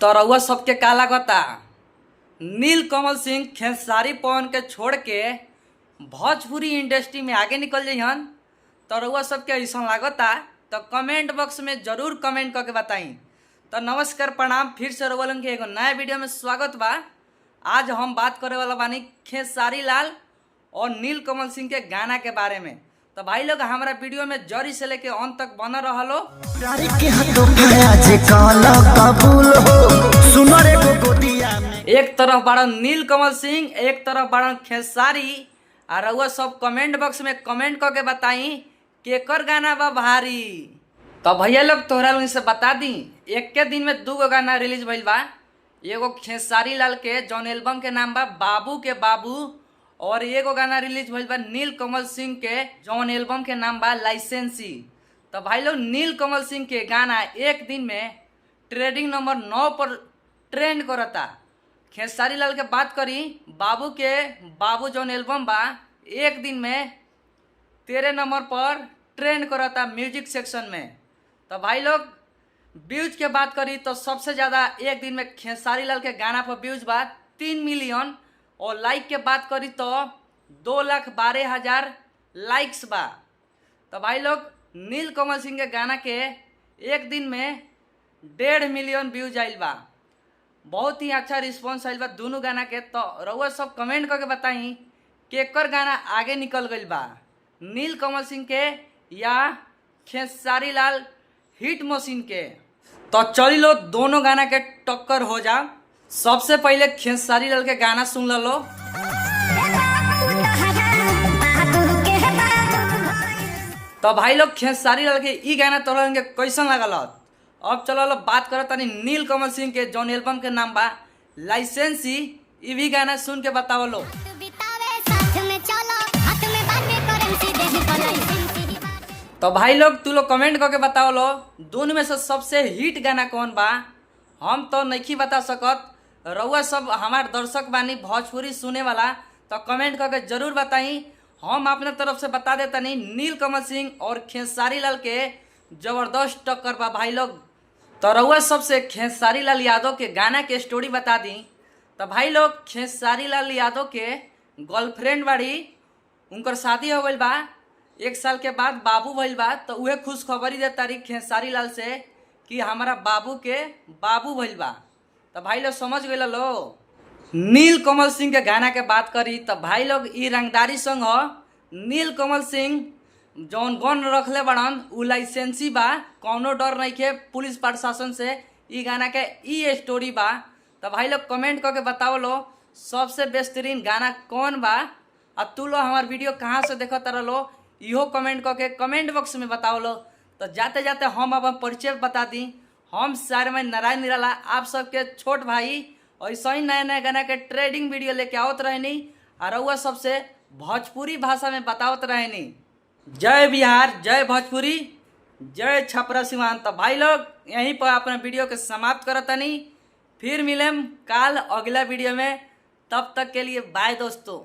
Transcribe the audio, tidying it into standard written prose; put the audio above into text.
तो रउआ सबके का लागता, नील कमल सिंह खेसारी पवन के छोड़ के भोजपुरी इंडस्ट्री में आगे निकल जइहन? तो रउआ सबके ऐसा लागता तो कमेंट बॉक्स में जरूर कमेंट करके बताई। तो नमस्कार, प्रणाम, फिर से रउआ लोगन के एगो नया वीडियो में स्वागत बा। आज हम बात करे वाला बानी खेसारी लाल और नील कमल सिंह के गाना के बारे में। तो भाई लोग, हमारा वीडियो में जरी से लेके अंत तक बना रहो। प्यार के हाथों आज काला कबूल हो, सुनो रे गो गोदिया में। एक तरफ बाड़न नील कमल सिंह, एक तरफ बाड़न खेसारी, आ रउआ सब कमेंट बॉक्स में कमेंट करके बताई केकर गाना बा भारी। तो भैया लोग, तोहरा लोग से बता दी, एक के दिन में दू गो गाना रिलीज भइल बा। एगो खेसारी लाल के, जौन एल्बम के नाम बा बाबू के बाबू, और एगो गाना रिलीज भइल बा नील कमल सिंह के, जौन एल्बम के नाम बा लाइसेंसी। तो भाई लोग, नील कमल सिंह के गाना एक दिन में ट्रेंडिंग नंबर 9 पर ट्रेंड करता। खेसारी लाल के बात करी, बाबू के बाबू जौन एल्बम बा, एक दिन में 13 नंबर पर ट्रेंड करता म्यूजिक सेक्शन में। तो भाई लोग, व्यूज के बात करी तो सबसे ज़्यादा एक दिन में खेसारी लाल के गाना पर व्यूज बा 3 मिलियन और लाइक के बात करी तो 2,12,000 लाइक्स बा। तो भाई लोग, नील कमल सिंह के गाना के एक दिन में 1.5 मिलियन व्यूज आइल बा। बहुत ही अच्छा रिस्पॉन्स आइल बा दोनों गाना के। तो रउआ सब कमेंट करके बताई केकर गाना आगे निकल गइल बा, नील कमल सिंह के या खेसारी लाल हिट मशीन के? तो चली लो, दोनों गाना के टक्कर हो जा। सबसे पहले खेसारी लाल के गाना सुन लो। तो भाई लोग, खेसारी लाल के ई गाना तोरा के कैसन लागल? अब चलो लो, बात करत तनी नील कमल सिंह के, जौन एल्बम के नाम बा लाइसेंसी। ई भी गाना सुन के बतावो लो। बितावे साथ में चलो, हाथ में बाटे करेंसी, देही पर लाइसेंसी। तो भाई लोग, तू लोग कमेंट करके बताओ लो, दोनों में से सबसे हिट गाना कौन बा? हम तो नहीं बता सकत। रउआ सब हमार दर्शक बानी भोजपुरी सुने वाला, तो कमेंट करके जरूर बताई। हम अपने तरफ से बता देतनी, नील कमल सिंह और खेसारी लाल के जबरदस्त टक्कर बा भाई लोग। तो रउआ सबसे खेसारी लाल यादव के गाना के स्टोरी बता दी। तो भाई लोग, खेसारी लाल यादव के गर्लफ्रेंड बाड़ी, उनकर शादी हो गइल बा, एक साल के बाद बाबू भइल बा। तो उहे खुशखबरी दे तारी खेसारी लाल से कि हमारा बाबू के बाबू भइल बा। तो भाई लोग, समझ गइल लो। नील कमल सिंह के गाना के बात करी तो भाई लोग, ई रंगदारी सॉन्ग ह। नील कमल सिंह जौन गन रखले बड़न, उ लाइसेंसी बा, कौनो डर नहीं के पुलिस प्रशासन से। ई गाना के ई स्टोरी बा। तो भाई लोग, कमेंट करके बताओ लो, सबसे बेहतरीन गाना कौन बा? आ तू लो हमार वीडियो कहाँ से देखत लो, इहो कमेंट करके कमेंट बॉक्स में बताओ लो। तो जाते जाते हम अपन परिचय बता दी। हम सारे में नारायण निराला, आप सबके छोट भाई। ऐसा ही नया नया गाना के ट्रेंडिंग वीडियो लेके आवत रहनी और रउआ सबसे भोजपुरी भाषा में बतावत रहनी। जय बिहार, जय भोजपुरी, जय छपरा सिवान। तो भाई लोग, यहीं पर अपना वीडियो के समाप्त करतनी। फिर मिलेम काल अगला वीडियो में, तब तक के लिए बाय दोस्तों।